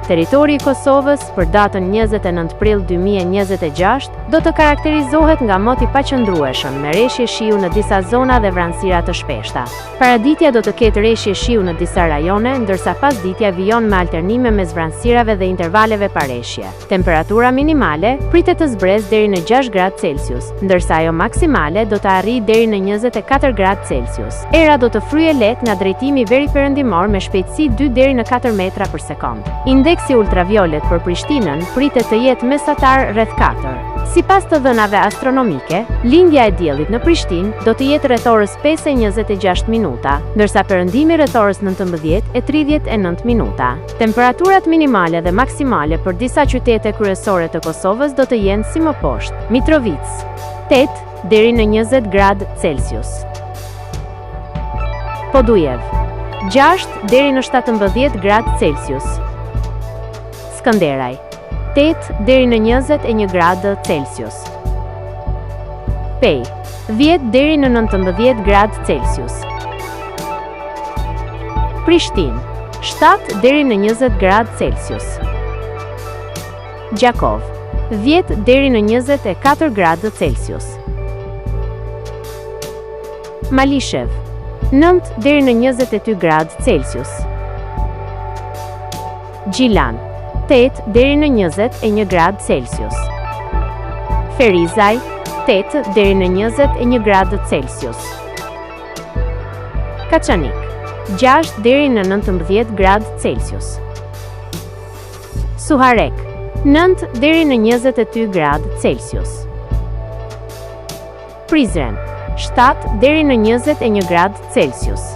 Territori i Kosovës për datën 29 prill 2026 do të karakterizohet nga mot i paqëndrueshëm me reshje shiu në disa zona dhe vranësira të shpeshta. Paraditja do të ketë reshje shiu në disa rajone, ndërsa pasditja vijon me alternime mes vranësirave dhe intervaleve pa reshje. Temperatura minimale pritet të zbresë deri në 6 gradë Celsius, ndërsa ajo maksimale do të arrijë deri në 24 gradë Celsius. Era do të fryjë lehtë nga drejtimi veriperëndimor me shpejtësi 2 deri në 4 metra për sekondë. Indeksi ultraviolet për Prishtinën pritet të jetë mesatar rreth 4. Sipas të dhënave astronomike, lindja e diellit në Prishtinë do të jetë rreth orës 5:26 minuta, ndërsa perëndimi rreth orës 19:39 minuta. Temperaturat minimale dhe maksimale për disa qytete kryesore të Kosovës do të jenë si më poshtë: Mitrovicë, 8 deri në 20 gradë Celsius. Podujevë, 6 deri në 17 gradë Celsius. Skënderaj, 8 deri në 21 gradë Celsius. Pejë, 10 deri në 19 gradë Celsius. Prishtinë, 7 deri në 20 gradë Celsius. Gjakovë, 10 deri në 24 gradë Celsius. Malishevë, 9 deri në 22 gradë Celsius. Gjilan, 8 deri në 21 gradë Celsius. Ferizaj, 8 deri në 21 gradë Celsius. Kaçanik, 6 deri në 19 gradë Celsius. Suharekë, 9 deri në 22 gradë Celsius. Prizren, 7 deri në 21 gradë Celsius.